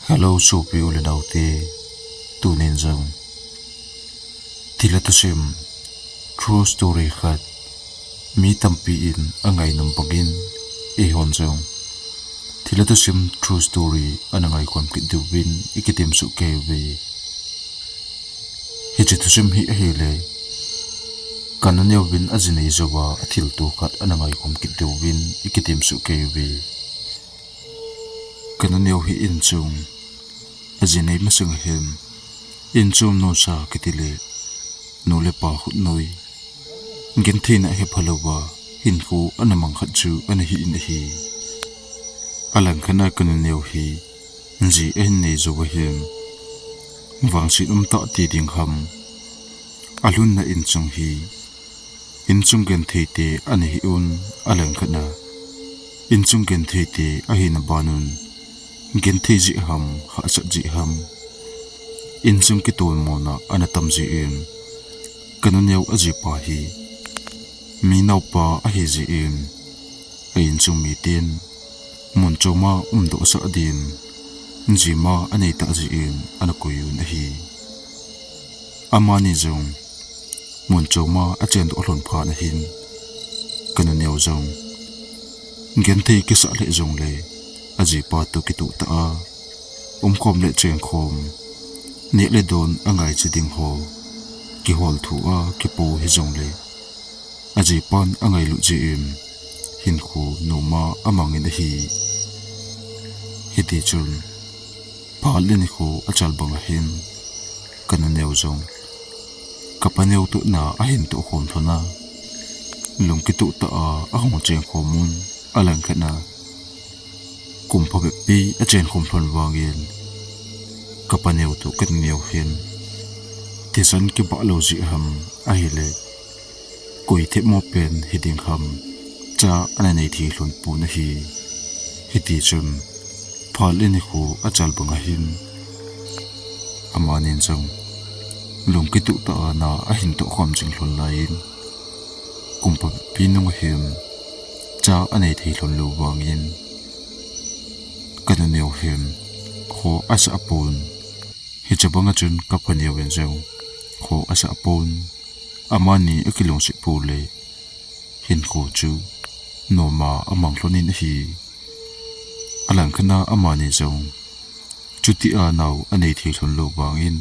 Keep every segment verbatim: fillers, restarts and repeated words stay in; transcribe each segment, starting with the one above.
Hello, sopi u le nao te, tunin jong thilha thusim true story khat mi tampi in angainom bangin eihon jong thilha thusim true story ana ngaikhom kit diuvin ikitem soh kei uve. Hiche thusim hi ahile, ka nuneo vin aji nei jouva athilto khat ana ngaikhom kit diuvin ikitem soh kei uve. Ka nuneo hi inchung aji nei masang ahin, inchung nusa kiti le nu le pa khutnoi, gentheina hepha louva hinkho ana mang khat chu ana hi in ahi. Alangkhat a ka nuneo hi ji ahin nei jouva hin, vangset umtah ti ding ham, alhunna inchung hi inchung genthei te ana hi un, alangkhat a inchung genthei te ahina ban un, genthei jeh ham, hahsat jeh ham, inchung kitolmona ana tam jeh in, ka nuneo ajipa hi mi naopa ahi jeh in, a inchung miten mun choma umdoh sah din, jima anei tah jeh in ana koi un ahi. Amani jong mun choma achen doh lhon phat ahin, ka nuneo jong genthei kisah lheh jongle, ajipa toh kitoh tah a, umkhom le chengkhom, neh le don angaicha ding ho, kihol thu a kipo hijongle, ajipan angailut jeh in, hinkho noma amangin ahi. Hitichun, phal le nikho achal bang ahin, ka nuneo jong, ka paneo toh na ahin tohkhom lhon a, lung kitoh tah a ahung chengkhom un, alangkhat a kum phabep pi achenkhom lhon vangin, ka paneo toh ka nuneo hin thisan kibah lou jeh ham, ahile koi themmo pen hiding ham, cha ana nei thei lhon pon ahi. Hitichun, phal le nikho achal bang ahin, amanin jong lung kitoh tah a na ahin tohkhom jing lhon laiyin, kum phabep pi nung ahin, cha anei thei lhon lou vangin, ka nuneo hin kho asah pon. Hiche banga chun ka paneo in jong kho asah pon. Amani akilungset pou le, hinkho chu noma amang lhonin ahi. Alangkhat a amani jong chutia nao anei thei lhon lou vangin,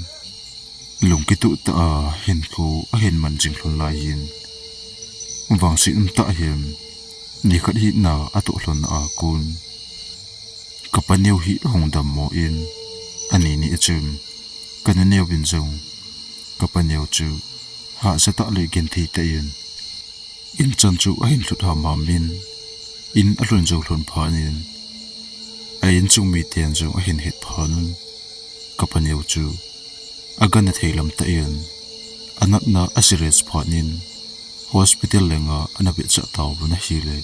lung kitoh tah a hinkho ahin man jing lhon laiyin, vangset umtah hin nikhat hina atoh lhon a kon, ka paneo hi ahung dammo in, ani ni a chun ka nuneo vin jong ka paneo chu hahsa tah le genthei tah in, in chan chu ahin lhut hamham in, in alhun jou lhon phat in, a inchung miten jong ahin het phat un, ka paneo chu agangthei lam tah in, anatna a serious phat in, hospital lenga ana vetsah tauvin ahile,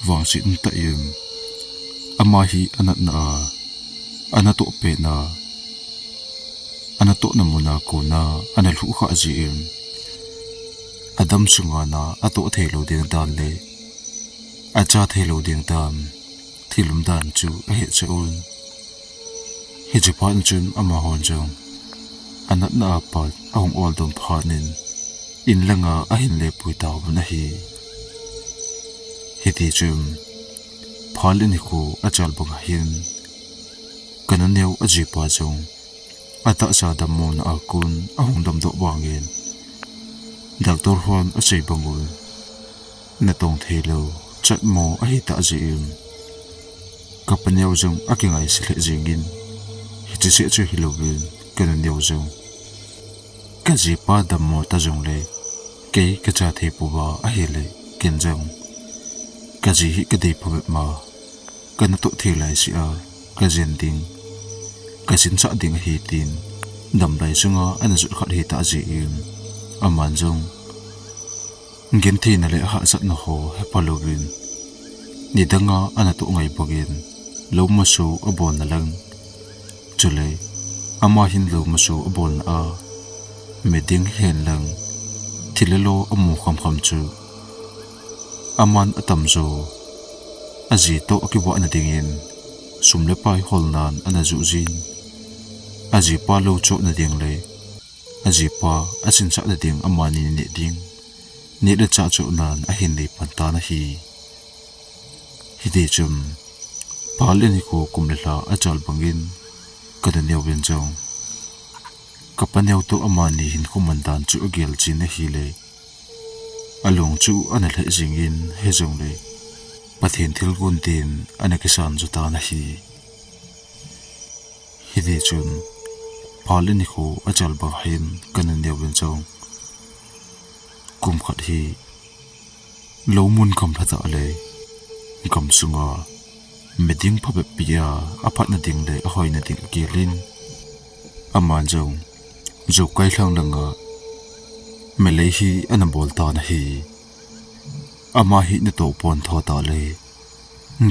vangset umtah in, ama hi anatna a, anatoh pet na, anatohna muna kona ana lhuh khah jeh in, adam sunga na atoh thei lou ding dan le acha thei lou ding dan, thil umdan chu ahet cheh un. Hiche phat chun amahon jong anatna a pat ahung oldom phat in, in langa ahin lepui tauvin ahi. Hitichun, phal le nikho achal bang ahin, ka nuneo ajipa jong atahsa dammona a kon ahung damdoh vangin, doctor hon asei bang un, natong thei lou chatmo ahi tah jeh in, ka paneo jong akingaise lheh jengin, hiche seh chu hilouvin, ka nuneo jong, ka jipa dammo ta jongle, kei kacha thei pouva ahile, ken jong ka ji hi kadei phabep ma, kana toh thei laisea kajen ding, kasinsah ding ahi tin, damlai sunga ana jot khat ahi tah jeh in, aman jong gentheina le hahsatna ho hepha louvin, nidanga anatoh ngai bangin, lou maso abolna lang, chule ama hin lou maso abolna a, midang hihen lang, thil le lo amu khamkham chu aman atamjo aji toh akivahna dingin, sum le pai holnan ana juh jin, ajipa lou chohna ding le ajipa asinsahna ding amani neh ding, neh le chah chohnan ahin nei pan tan ahi. Hiti chun, phat le nikho kum le lha achal bangin, ka nuneo in jong ka paneo toh amani hinkho man dan chu agel jin ahile, alung chu ana lheh jingin, hijongle Pathen thilgon din ana kisan jo tan ahi. Hiti chun, phat le nikho achal bang hin ka nuneo in jong kum khat hi lou mun gamla tah le gam sunga miding phabep pi a, aphatna ding le ahoina ding agelin, aman jong Joukai lhang langa melei hi ana bol tan ahi. Ama hi natoh pon tho tah le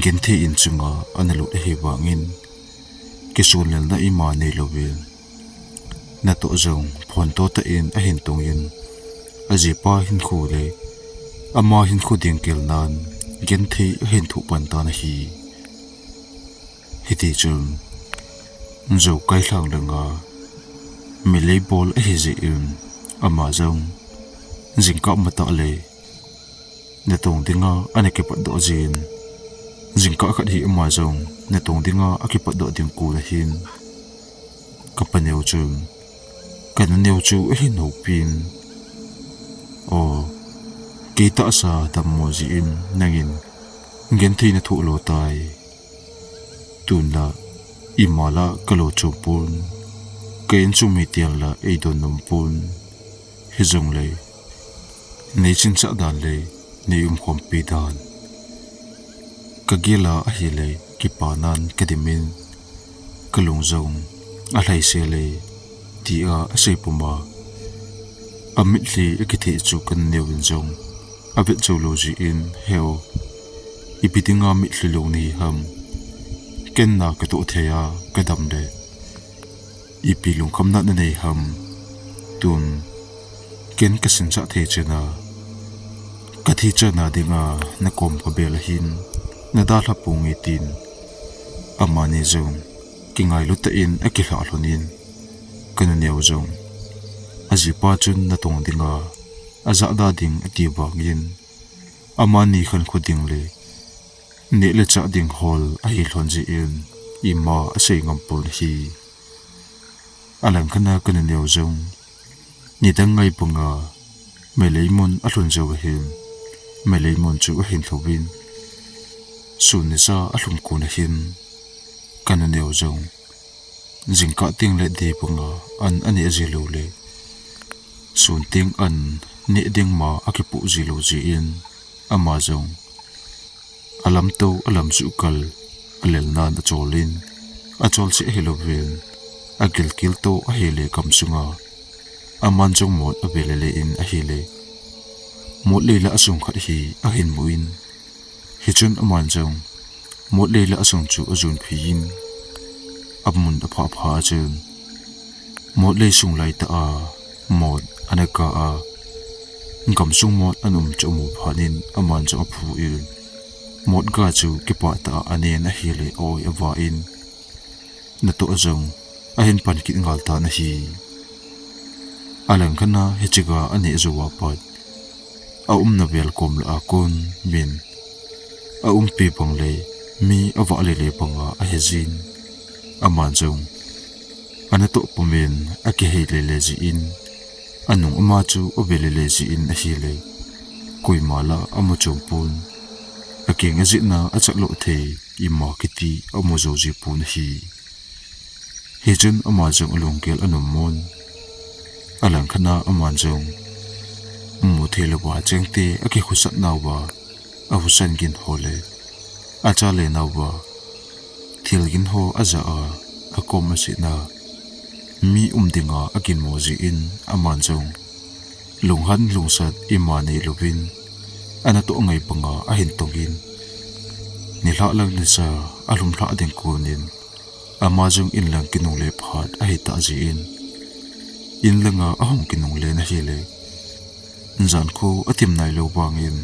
genthei in chunga ana lut ahi vangin, kisunlelna ima neilouvin, natoh jong phonto tah in ahin tongin, ajipa hinkho le ama hinkho ding gelnan genthei ahin thoh pan tan ahi. Hiti chun, Joukai lhang langa melei bol ahi jeh in, ama jong jingkah matah le natong dinga ana kipatdoh jin, jingkah khat hi ama jong natong dinga akipatdoh ding kon ahin, ka paneo chun ka nuneo chu ahin houpin, "O, kei tahsa dammo jeh in nangin genthei nathoh lou tai. Tun la ima la kalo chom pon, ka insung miten la eidon nom pon. Hijongle nei sinsah dan le nei umkhompi dan kagel a ahile, kipanan kadimin, kalung jong alhaisel e," tia asei puma, amitlhi akitheh chu ka nuneo in jong avet jou lou jeh in, "He o, ipi dinga mitlhi lou nahi ham? Ken na katoh thei a kadam le ipi lungkhamna nanei ham? Tun ken kasinsah thei chena, kathi chena dinga nakom kabel ahin, nadalha ponge," tin amani jong kingailu tah in akilhah lhonin, ka nuneo jong ajipa chun natong dinga ajahda ding ati vangin, amani khankho ding le neh le chah ding hol ahi lhon jeh in, ima asei ngam pon ahi. Alangkhat a ka nuneo jong nidang ngai banga melei mun alhun jou ahin, melei mun chu ahin lhouvin, sun nisa alhum kon ahin, ka nuneo jong jingkah teng le dei banga an aneh ji lou le, sun teng an neh ding ma akipoh ji lou jeh in, ama jong alamto alamsuh kal alelnan acholin, achol cheh ahilouvin, agilkel toh ahile gam sunga aman jong mot ave lele in ahile, mot lei lah a sung khat hi ahin mun, hichun aman jong mot lei lah a sung chu ajon phin, amun aphah phat chun, mot lei sung lai tah a mot ana kah a, gam sung mot ana um chu amu phat in, aman jong aphu in, mot ga chu kipah tah a anen ahile, oi ava in, natoh jong ahin pan kit ngal tan ahi. Alangkhat a hiche ga aneh jou a pat, aumna vel kom lah a kon min aumpi bang le mi avah lele banga ahi jin, aman jong anatoh pumin akihei lele jeh in, anung ama chu ave lele jeh in ahile, koima lah amu chom pon, akeng ajihna achat lou thei ima kiti amu jou ji pon ahi. Hichun ama jong alunggel ana um un. Alangkhat a aman jong mu thei louva chengte akikhosat nauva, ahusa gin ho le achale nauva, thil gin ho aja a, akom asina mi um dinga aginmo jeh in, aman jong lunghan lungsat ima neilouvin, anatoh ngai banga ahin tongin, nilhah lang nisa alhumlhah ding konin, ama jong in lang kinungle phat ahitah jeh in, in langa ahung kinungle in ahile, jan kho atim nailou vangin,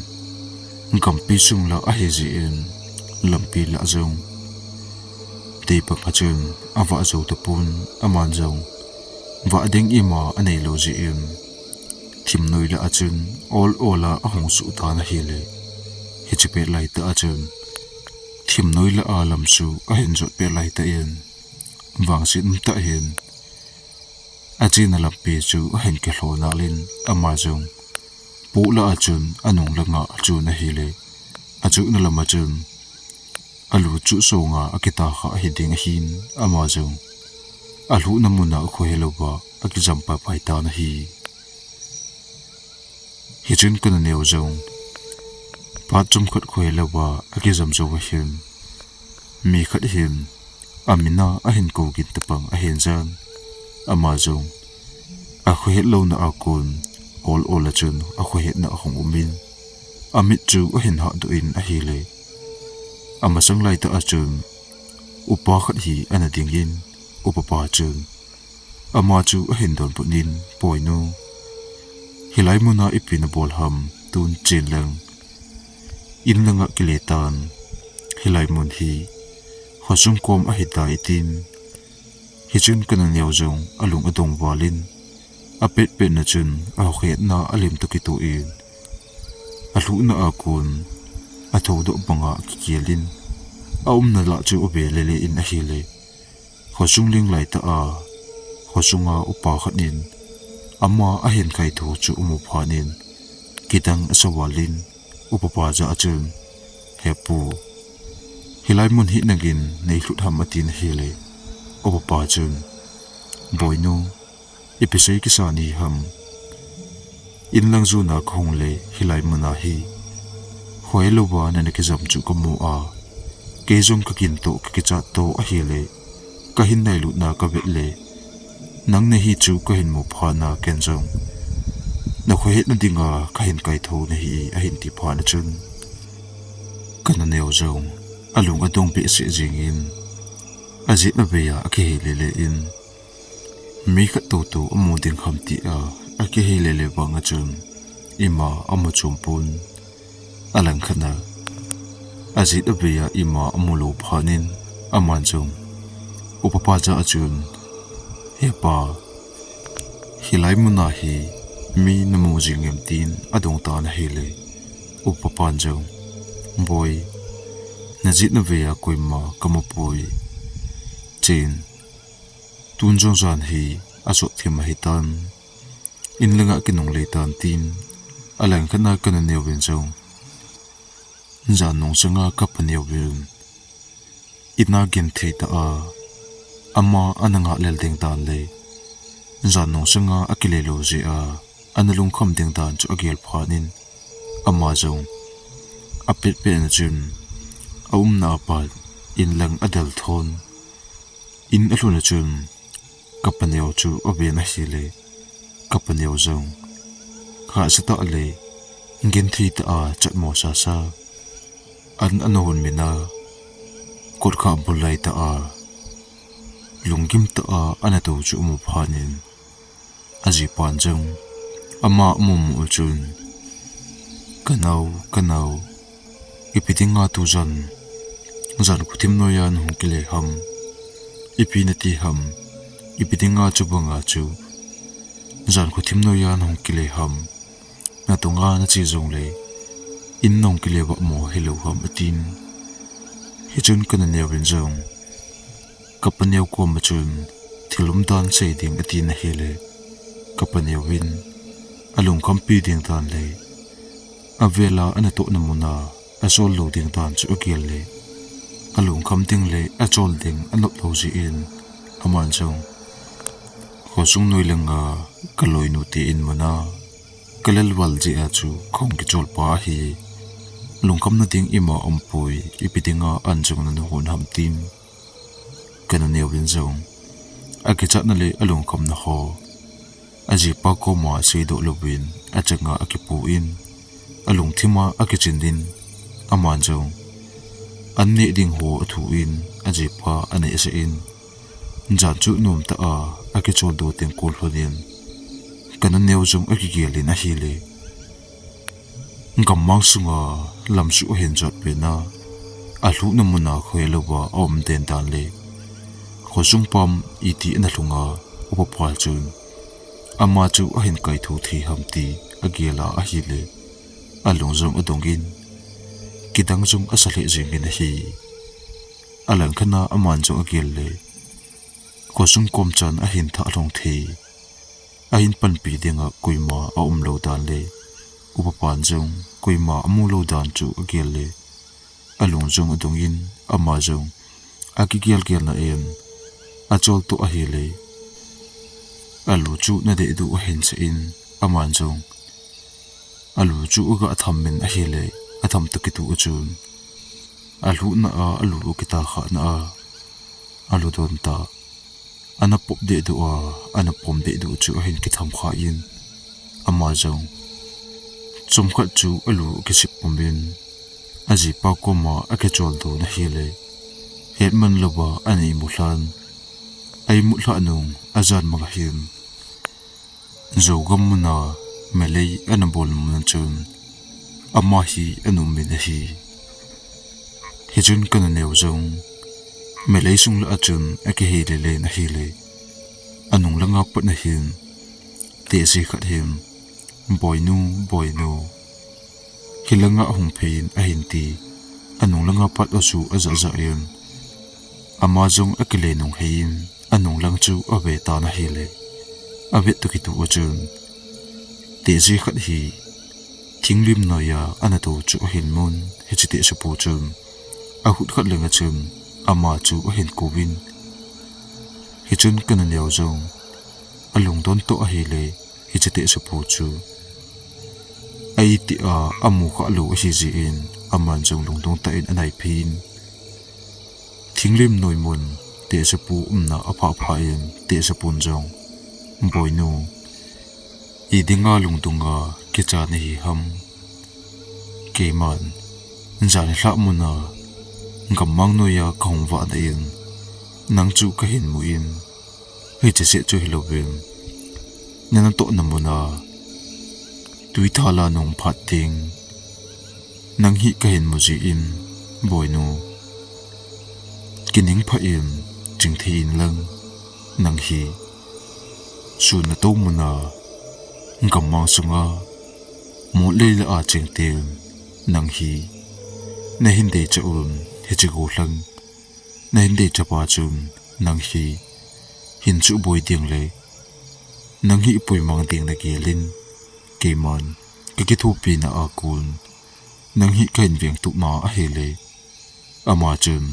gampi sung lah ahi jeh in, lampi lah jong Teibang a chun avah jou tapon, aman jong vah ding ima anei lou jeh in, thimnoi lah a chun ol ol a ahung suh tan ahile. Hiche pet laitah a chun thimnoi lah a lam chu ahin jot pet laitah in, vangset umtah hin achena lampi chu ahin kilho nal in, ama jong poh lah a chun anung langa achun ahile. Achuhna lam a chun alu chu songa akita kha ahi ding ahin, ama jong alhuhna muna khohe louva akijam paipai tan ahi. Hichun Kananeo jong phat chomkhat khohe louva akijam jou ahin, mi khat hin amin a ahin kou gin tapang ahin jan, ama jong akhohet louna a kon ol ol a chun akhohetna ahung um in, amit chu ahin hahdoh in ahile. Amasang laitah a chun upa khat hi ana ding in, upa pa chun ama chu ahin donbut in, Boinu, hilai muna ipi nabol ham, tun chen lang in langa kile tan, hilai mun hi khosung kom ahitai, tin. Hichun Kananeo jong alung adong val in, apet pet na chun akhohetna alim toh kitoh in, alhuhna a kon athoudoh banga akigel in, aumna lah chu ave lele in ahile. Khosung ling laitah a, khosunga upa khat in ama ahin kaitho chu amu phat in, kidang asa val in, upa pa jah a chun, He pu, hilai mun hi nangin neilhut ham, atin ahile. Upa pa chun, Boinu, ipi sei kisa nahi ham, in lang jona kahung le hilai muna hi khohe louva nana kijam chu kamu a, kei jong kagin toh kakichat toh ahile, kahin nailutna kavet le nang nahi chu kahin mu phat na, ken jong nakhohetna dinga kahin kaitho nahi, ahin ti phat a chun Kananeo jong alung adong behseh jeng in, ajetna vei a akihei lele in, mi khat toutou amu ding ham tia akihei lele vang a chun ima amu chom pon. Alangkhat na ajetna vei a ima amu lou phat in, aman jong upa pa jah a chun, He pa, hilai muna hi mi namu jing em, tin adong tan ahile. Upa pan jong, Boi, najetna vei a koima kamu poi. Chen, tun jong jan hi asot thim ahitan, in langa kinung le tan, tin. Alangkhat na Kananeo in jong, Jan nung sanga ka paneo vin, in a genthei tah a ama ana ngah lel ding dan le jan nung sanga akile lou jeh a ana lungkham ding dan chu agel phat in, ama jong apet pet na chun aumna a pat in lang adel thon. In alhun a chun ka paneo chu aven ahile, ka paneo jong hahsa tah le genthei tah a chatmo sasa an ana hon min a, kotkhah bul lai tah a lunggim tah a ana tou chu amu phat in, ajipan jong ama amu mu chun, "Ka nao, ka nao, ipi dinga tujan jan khothim noiya nahung kile ham? Ipi nati ham? Ipi dinga chubanga chu jan khothim noiya nahung kile ham? Natunga nache jongle in nahung kile vahmo hilou ham?" atin. Hichun ka naneo vin jong ka paneo koma chun thil umdan sei ding atin ahile, ka paneo vin alungkhampi ding dan le avela ana tohna muna asol lou ding dan chu agel le, alungkham ding le achol ding anop lou jeh in, aman jong, "Khosung noi langa ka loinu te in muna ka lel val jeh a chu kahung kichol pa ahi. Lungkhamna ding ima umpoi, ipi dinga an jong nana hon ham?" tin ka naneo vin jong akichatna le alungkhamna ho ajipa koma seidoh louvin achanga akipu in, alungthima akichin in, aman jong an neh ding ho athu in ajipa aneh sah in, jan chu nom tah a akichol doh teng kol lhon in, ka naneo jong akigel in ahile, gammang sunga lamsuh ahin jot pen a, alhuhna muna khohe louva aum den dan le Khosung pam iti ana lhunga, upa pa chun ama chu ahin kaitho thei ham ti agel a ahile, alung jong adongin, kidang jong asa lheh jengin ahi. Alangkhat a aman jong agel le, khosung kom chan ahin thah lhung thei, ahin panpi dinga koima aum lou dan le, upa pan jong koima amu lou dan chu agel le, alung jong adongin, ama jong akigelgel na in, achol toh ahile, alu chu nadeh duh ahin sah in, aman jong alu chu aga tham in ahile, atham toh kitoh a chun, alhuhna a alu akitah khah na a, alu don tah ana pop deh duh a, ana pom deh duh chu ahin kitham khah in, ama jong chomkhat chu alu akisip pom in, ajipa koma akichol don ahile, hetman louva ana imu lhan. Aimut lhah nung ajan mang ahin, Zogam muna melei ana bol mun a chun ama hi ana um in ahi. Hichun ka nuneo jong melei sung lah a chun akihei lele in ahile, anung langa pat na hin tehse khat hin, "Boinu, boinu, hilanga hung phei in," ahin ti. Anung langa pat a chu ajah jah in, ama jong akile nung hei in, anung lang chu ave tan ahile, avet toh kitoh a chun, tehse khat hi thinglim noiya ana tou chu ahin mun, hiche tehsepu chun ahut khat leng a chun ama chu ahin kouvin. Hichun ka nuneo jong alungdon toh ahile, hiche tehsepu chu aiti a amu khah lou ahi jeh in, aman jong lungdong tah in anaiphei in, thinglim noi mun tehsepu umna aphah phah in, tehsepun jong, "Boinu, idinga lungdong a kicha nahi ham? Keiman jan nilhah muna gammang noiya kahung vah na in, nang chu kahin mu in, hiche seh chu hilouvin, na natoh na muna tuithal a nung phat ding, nang hi kahin mu jeh in, boinu, kining phah in chingthei in lang, nang hi sun natou muna gammang sunga motlei lah a chingthei in, nang hi nahin deicha un, hiche golhang nahin deicha pa chun nang hi hin suboi ding le nang hi puimang ding nagel in, keiman kakithopi na a kon nang hi kahin veng tup ma ahile, ama chun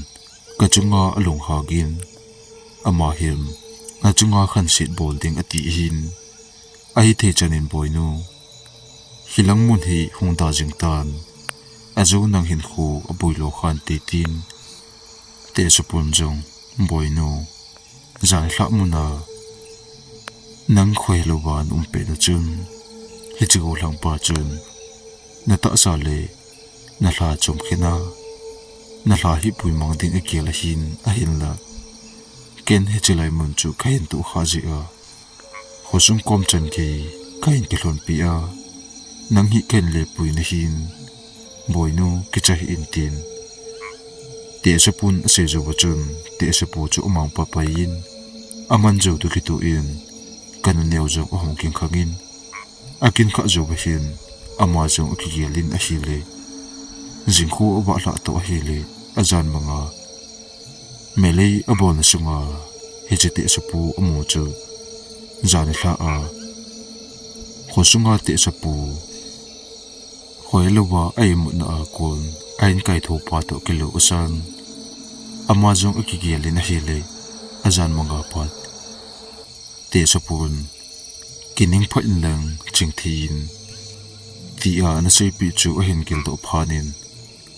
kachunga alunghang in, ama hin nachunga khanset bol ding ati ahin, ahithei chan in boinu, hilang mun hi hung da jing tan, ajou nang hinkho aboi lo khante," tin, tehsepun jong, "Boinu, jan nilhah muna nang khohe louva na um pet na chun, hiche golhang pa chun natahsa le nalha chom khen a, nalha hi puimang ding agel ahin, ahinla ken hiche lai mun chu kahin toh khah jeh a, khosung kom chan gei kahin kilhonpi a, nang hi kahin lepui nahin, boinu, kicha hih in," tin, tehsepun asei jou a chun, tehsepu chu amang papai in, aman jou toh kitoh in, ka nuneo jong ahung kingkhang in, akinkhah jou a hin, ama jong akigel in ahile, jingkho avah lhah toh ahile, ajan manga melei abolna sunga hiche tehsepu amu chu, jan nilhah a khosunga tehsepu khohe louva a imutna a kon ahin kaitho pa toh kilou asan, ama jong akigel in ahile, ajan manga pat tehsepun, "Kining phah in lang chingthei in," tia ana seipeh chu ahin geldoh phat in,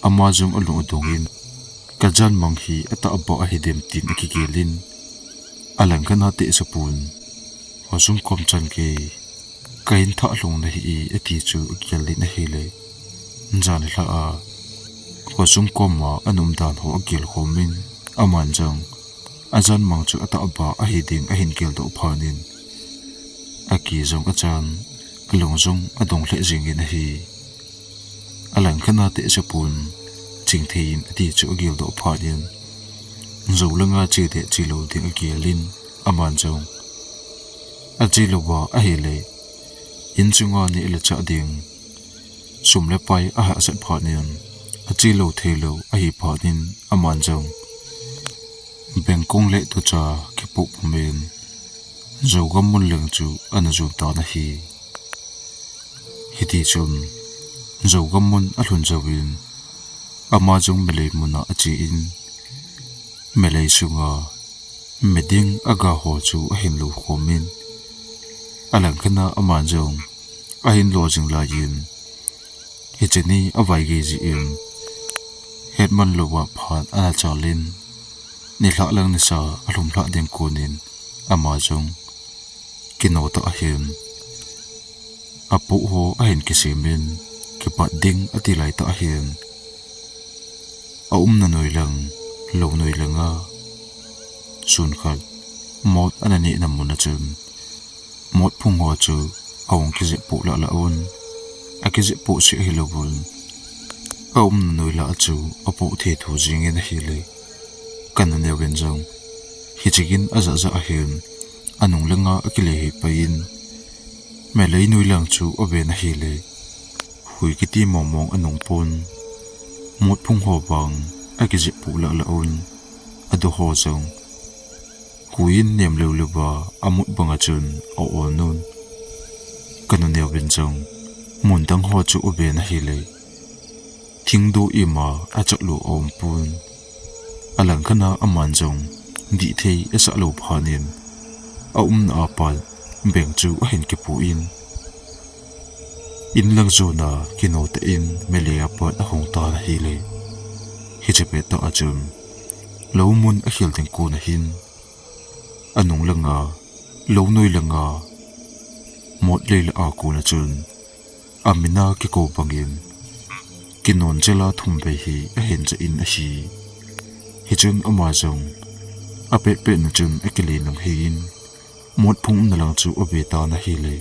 ama jong alung adong in, "Kajan mang hi atahbeh ahi dem," tin akigel in, alangkhat a tehsepun, "Khosung kom chan gei kahin thah lhung nahi e," ati chu agel in ahile, jan nilhah a khosung koma ana umdan ho agel khom in, aman jong ajan mang chu atahbeh ahi ding ahin geldoh phat in, aki jong achan, alung jong adong lheh jeng in ahi. Alangkhat a tehsepun, "Chingthei in," ati chu ageldoh phat in, Jou langa che ding che lou ding akiel in, aman jong ache louva ahile, in chunga neh le chah ding sum le pai ahahsat phat in, ache lou thei lou ahi phat in, aman jong bengkong le tucha kipoh pum in, Zogam mun leng chu ana jon tan ahi. Hiti chun, Zogam mun alhun jouvin, ama jong melei muna ache in, melei sunga miding aga ho chu ahin lo khom in, alangkhat a aman jong ahin lo jing lai in, hiche ni avaigei jeh in, hetman louva phat ana chal in, nilhah lang nisa alhum lhah ding kon in, ama jong kino tah ahin, apoh ho ahin kisem in, kipat ding ati lai tah ahin, aumna noi lang, lou noi langa sun khat mot ana nehna mun a chun, mot phung ho chu ahung kijep poh lah lah un, akijep poh seh ahilouvun, aumna noi lah a chu apoh thei tho jing in ahile, ka nuneo in jong hiche gin ajah jah ahin, anung langa akile hei pai in, melei noi lang chu aven ahile, hui kiti mong mong anung pon, mot phung ho vang akijep poh lah lah un, adu ho jong hui in nem leu leuva amut banga chun a-on un. Ka nuneo in jong mun dang ho chu aven ahile, thingdu ima achot lou aum pon. Alangkhat a aman jong dih thei asah lou phat in, aumna a pat beng chu ahin kipoh in, in lang jona kino tah in melei a pat ahung tan ahile, hiche pettah a chun lou mun akhel ding kon ahin, anung langa, lou noi langa, mot lei lah a kon a chun, amin a kikou bangin, kinon chela thum vei hi ahin jah in ahi. Hichun ama jong apet pet na chun akile nung hei in, mot phung umna lang chu ave tan ahile,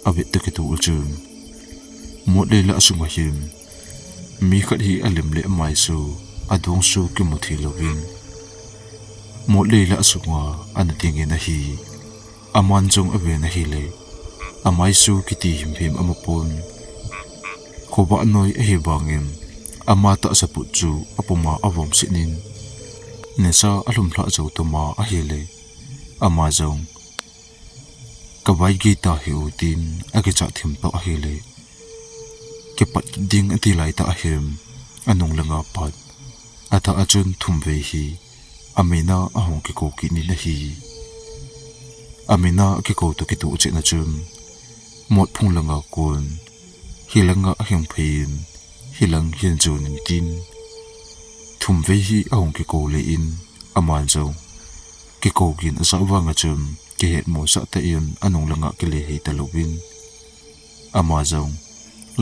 avet toh kitoh a chun, mot lei lah sunga hin mi khat hi alim le amaisu, adongsu kimu thei louvin, mot lei lah sunga ana ding in ahi. Aman jong aven ahile, amaisu kiti himhim amu pon. Khovah noi ahi vangin, ama tahsa put chu apuma avom set in, nisa alhum lhah jou tuma ahile, ama jong kavaigei tahih u tin akichat thim toh ahile, kipat ding ati lai tah ahin, anung langa pat atah a chun thum vei hi amin a ahung kikou kit in ahi. Amin a akikou toh kitoh chet na chun, mot phung langa kon, hilanga ahung phei in, hilang hin jon in tin, thum vei hi ahung kikou le in, aman jong kikou gin ajah vang a chun, kihet mosah tah in anung langa kile hei talouvin, ama jong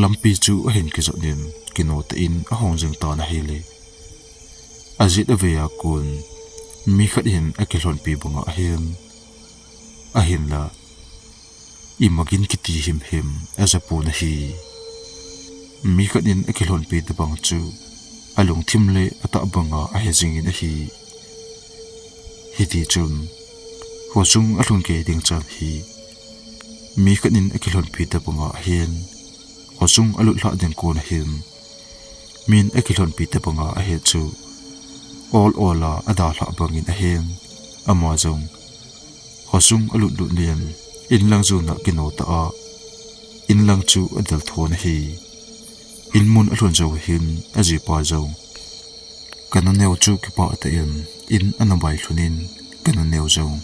lampi chu ahin kijot in, kino tah in ahung jing tan ahile, ajet avei a kon, mi khat hin akilhonpi banga ahin, ahinla, ima gin kiti himhim aja pon ahi. Mi khat in akilhonpi tobang chu alungthim le atah banga ahe jing in ahi. Hiti chun, khosung alhun kei ding chan hi mi khat in akilhonpi tobanga ahin, khosung alut lhah ding kon ahin, min akilhonpi tobanga ahet chu ol ol a adalhah bangin ahin, ama jong khosung alut lut in, in lang jona kino tah a, in lang chu adel thon ahi. In mun alhun jou hin, ajipa jong ka nuneo chu kipah tah in, in ana vailhun in, ka nuneo jong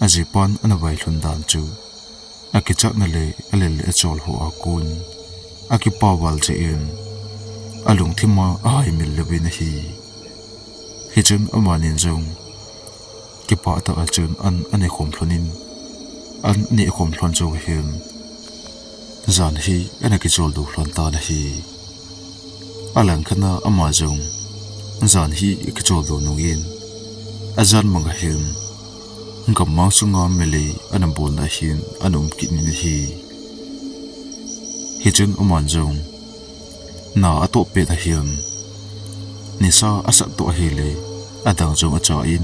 ajipan ana vailhun dan chu akichatna le alel le achol ho a kon, akipa val jeh in, alungthim a ahaimil leuvin ahi. Hichun amanin jong kipah tah a chun an aneh khom lhon in, an aneh khom lhon jou hin, jan hi ana kicholdo lhon tan ahi. Alangkhat a ama jong jan hi akicholdo nungin, ajan mang a hin, gammang sunga melei ana bolna hin ana um kit in ahi. Hichun aman jong na atoh pet a hin, nisa asat toh ahile, adang jong acha in,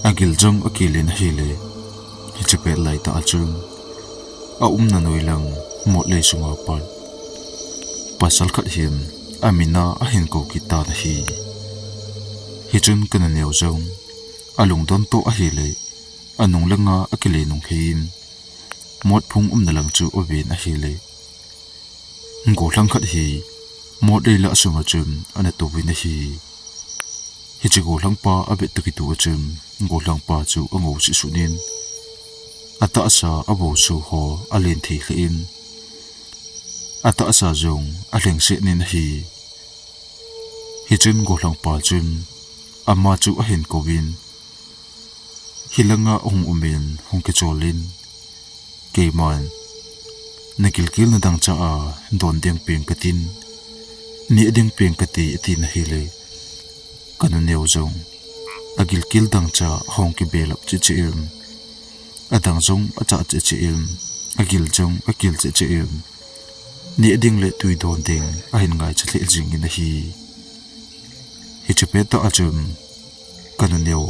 agil jong akel in ahile, hiche pet laitah a chun, aumna noi lang, Motlei sunga pat pasal khat hin amin a ahin kou kit tan ahi. Hichun ka nuneo jong alungdon toh ahile, anung langa akile nung thei in, Mot phung umna lang chu aven ahile, gollhang khat hi Motlei lah sunga chun ana touvin ahi. Hiche gollhang pa avet toh kitoh a chun, gollhang pa chu angou sihsun in, atahsa abou so ho alen thei lheh in, atahsa jong alhengset in ahi. Hichun gollhang pa chun ama chu ahin kouvin, hilanga hung um in, hung kichol in, keiman nagilkel na dangchah a don ding peng katin, neh ding peng kati, atin ahile, ka nuneo jong agilkel dangchah hung kibelap cheh cheh in, adang jong acha cheh cheh in, agil jong akel cheh cheh in, neh ding le tui don ding ahin ngaicha lheh jing in ahi. Hiche pet tah a chun, ka nuneo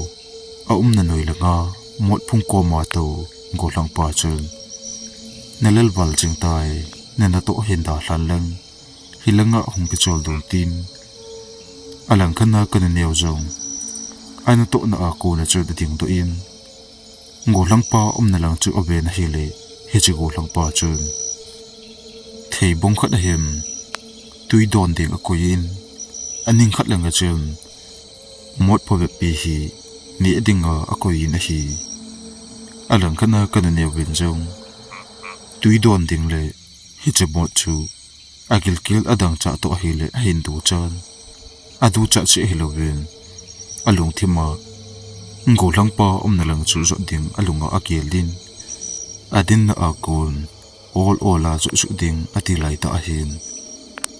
aumna noi langa Mot phung koma tou gollhang pa chun, nalel val jing tai, nanatoh hin dalhan lang, hilanga hung kichol don, tin, alangkhat a ka nuneo jong anatohna a kona chun ading doh in, gollhang pa umna lang chu aven ahile, hiche gollhang pa chun theibong khat ahin tui don ding akoi in, aning khat langa chun Mot phovetpi hi neh dinga akoi in ahi. Alangkhat a ka nuneo vin jong tui don ding le hiche Mot chu agilkel adangchah toh ahile ahin duchan, aduchat seh hilouvin, alungthim a gollhang pa umna lang chu jot ding alunga agel in, adinna a kon ol ol a jot suh ding ati laitah ahin,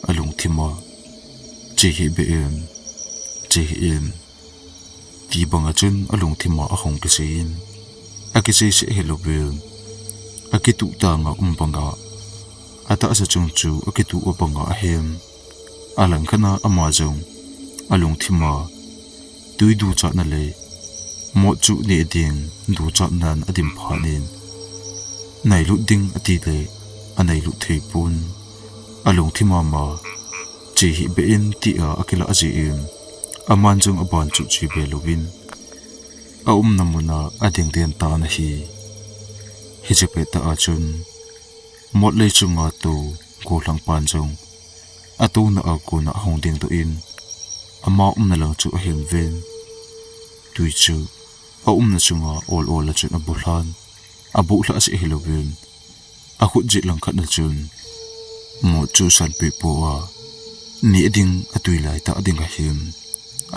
alungthim a, che hih beh in, che hih in, ti banga chun alungthim a ahung kisei in, akisei seh hilouvin, akituh tang a um banga, atahsa chung chu akituh a banga ahin, alangkhat a ama jong alungthim a tui duchatna le Mot chu neh ding duchatnan adim phat in, nailut ding atile anailut thei pon, alungthim a ama che hih beh in tia akilah jeh in, aman jong aban chu che be louvin, aumna mun a ading den tan ahi. Hiche pet tah a chun, Motlei chunga tou gollhang pan jong atouna a kona ahung ding doh in, ama umna lang chu ahin ven, tui chu aumna chunga ol ol a chun abulhan, abuhlhah seh hilouvin, akhut jet langkhat a chun Mot chu sanpeh po a, neh ding atui laitah ding ahin,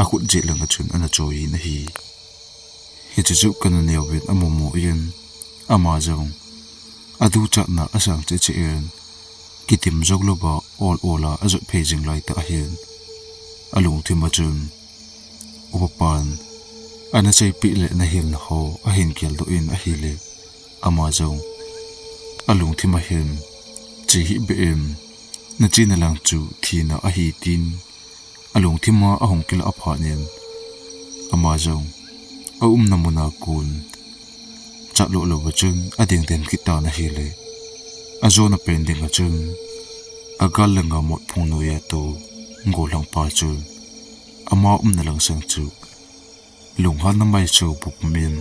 akhut jet langa chun ana choi in ahi. Hiche chu ka nuneo vin amu mu in, ama jong aduchatna asang cheh cheh in, kitim jou louva ol ol a ajot phei jing laitah ahin, alungthim a chun upa pan ana seipeh le nahilna ho ahin geldoh in ahile, ama jong alungthim a hin, che hih beh in, nachena lang chu thina ahi, tin alungthim a ahung kilah phat in, ama jong aumna mun a kon chatloh louva chun ading den kit tan ahile, ajona pen dinga chun, agal langa Mot phung noiya tou gollhang pa chun ama umna lang sang chu lunghanna maichou bupum in,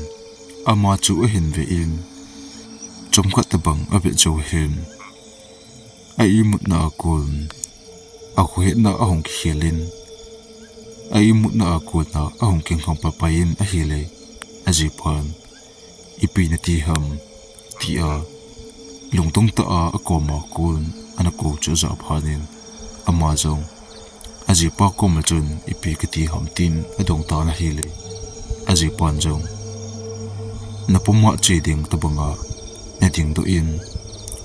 ama chu ahin ve in, chomkhat tobang avet jou hin, a imutna a kon akhohetna ahung kikhel in, a imutna a kona ahung kinghang paipai in ahile, ajipan, ipi nati ham, tia lungdong tah a akoma kon ana kou chu ajah phat in, ama jong ajipa koma chun ipi kati ham tin adong tan ahile, ajipan jong, napuma che ding tobanga nading doh in,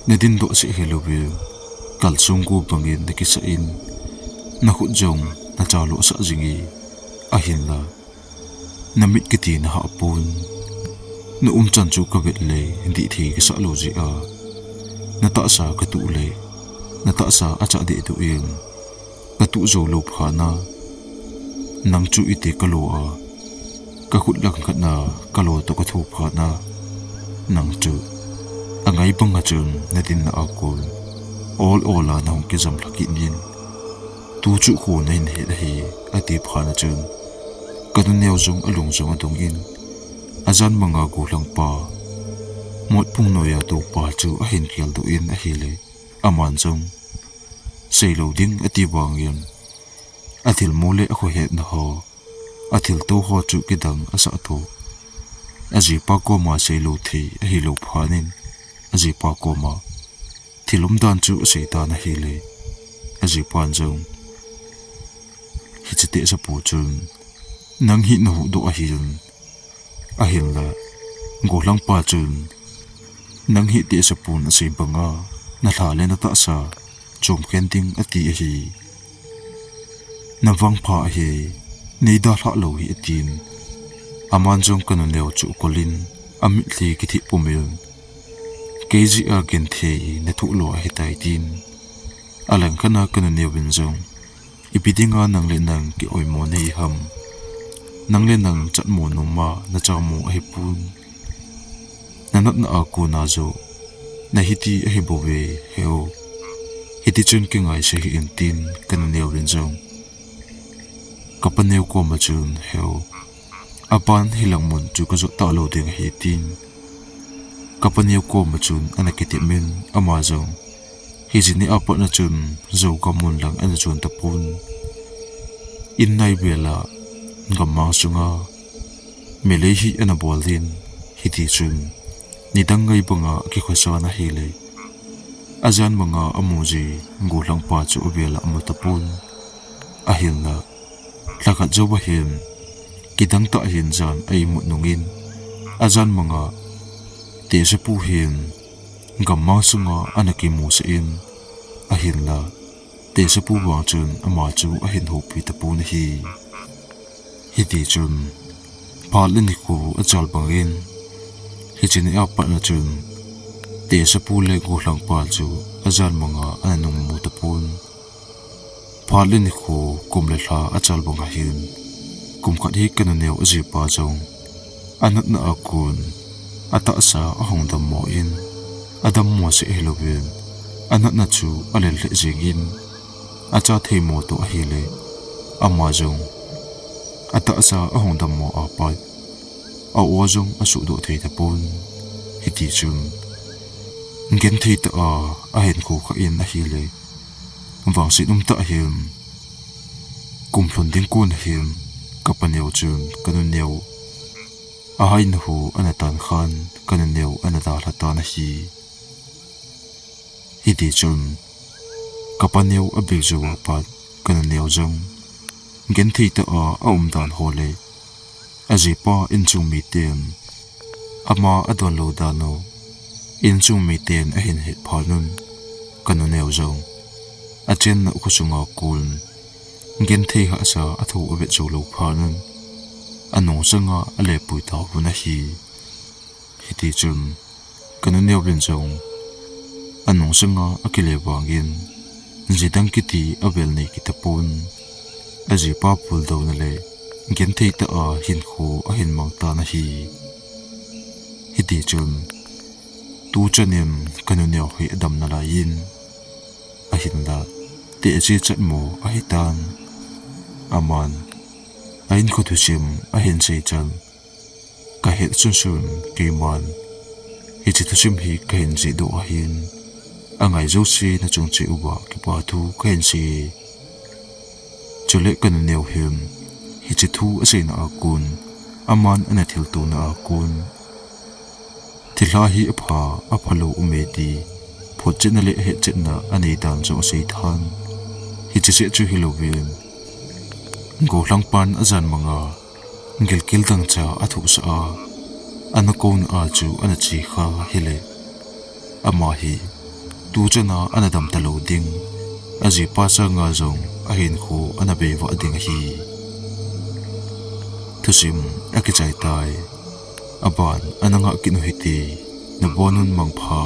nadin doh seh hilouvin, kalsong go bangin nakisah in, nakhut jong nachaloh sah jing e, ahinla namit kiti nahah pon, na umchan chu kavet le dihthei kasah lou jeh a, natahsa katuh le natahsa achah dehduh in, katuh jou lou phat a, nang chu iti kalo a, Ka khut lang khat na ka lo toh ka thu phat na, nang chu angai banga chun na dinna a kon ol ol a na hung kijam lha kit in, tu chu khu na hin het ahi, a ti phat na chun ka nu neo jong a lung jong a dong in, a jan manga gollhang pa Motphung noiya topa chu a hin khel doh in ahile, aman jong sei lo ding a ti vangin, a thil mu le a khohetna ho, a thilto ho chu kidang a sah toh, a jipa koma sei lo thei ahi lo phat in, a jipa koma thil umdan chu a sei tan ahile, a jipan jong, hiche tehsepu chun nang hi na huhdoh ahin, ahinla gollhang pa chun, nang hi tehsepun a sei banga na lha le na tahsa chom khen ding a ti ahi. Na vangpha ahi, nei dalhah lou hi, a tin. Aman jong ka nu neo chu a kol in, a mitlhi kithih pum in, kei jeh a genthei na thoh lou ahi tai, tin. A lang khat na ka nu neo in jong, ipi dinga nang le nang ki oimo nei ham? Nang le nang chatmo noma na chamo ahi pon. Na natna a kona joh na hiti ahi bouve, heu. Hiti chun kingaise hih in, tin ka nu neo in jong ka pa neo koma chun, heu, aban hilang mun chu ka jot talou ding ahi, tin ka pa neo koma chun ana kitep in, ama jong hiche ni a pat na chun Zogam mun lang ana jon tapon. In nai vela gammang sunga melei hi ana bol in, hiti chun nidang ngai banga a kikhosan ahile, a jan manga a mu ji gollhang pa chu a vela a mu tapon. Ahinla lhakhat jouva hin kidang tah hin jan a imut nungin, a jan manga tehsepu hin gammang sunga ana kimusah in, ahinla tehsepu vang chun ama chu a hin houpi tapon ahi. Hiti chun phat le nikho a chal bangin, hiche ni a pat na chun tehsepu le gollhang pa chu a jan manga ana nung mu tapon. Phat le nikho, kum le lha a chal banga hin, kum khat hi ka nu neo a jipa jong a natna a kon a tahsa a hung dammo in, a dammo seh hilouvin, a natna chu a lel lheh jengin, a cha thei mo toh ahile, ama jong a tahsa a hung dammo a pat a o jong a suhdoh thei tapon. Hiti chun genthei tah a a hin kho kha in ahile, vangset um tah hin, kum lhun ding kon hin, ka pa neo chun ka nu neo a haina hu ana tan khan, ka nu neo ana dalha tan ahi. Hiti chun ka pa neo a bil jou a pat ka nu neo jong genthei tah a a umdan ho le a jipa inchung miten ama a donlou dan u, inchung miten a hin het phat un, ka nu neo jong a chenna khosunga kon genthei hahsa a tho a vet jou lou phat un, a nungsanga a lepui tauvin ahi. Hiti chun ka nu neo in jong a nungsanga a kile vangin, jidang kiti a vel nei kit tapon, a jipa puldouna le genthei tah a hinkho a hin mang tan ahi. Hiti chun tuchan in ka nu neo hi a dam nalai in, ahinla tehse chatmo ahi tan. Aman a hinkho thusim a hin sei chan ka het sunsun, keiman hiche thusim hi ka hin jihdoh ahin, a ngai jouse na chung cheh uva kipa thu ka hin sei. Chule ka nu neo hin hiche thu a seina a kon, aman ana thiltona a kon, thilha hi a pha, a phalou um e ti photchetna le hetchetna a nei dan jong a sei tan. Hiche seh chu hilouvin, gollhang pan a jan manga gilkel dangchah a thuhsah a, ana kouna a chu ana che kha hile, ama hi tuchan a ana dam talou ding, a jipa sanga jong a hinkho ana beivah ding ahi. Thusim a kichai tai. Aban ana ngah kit u hite, nabon un mangpha.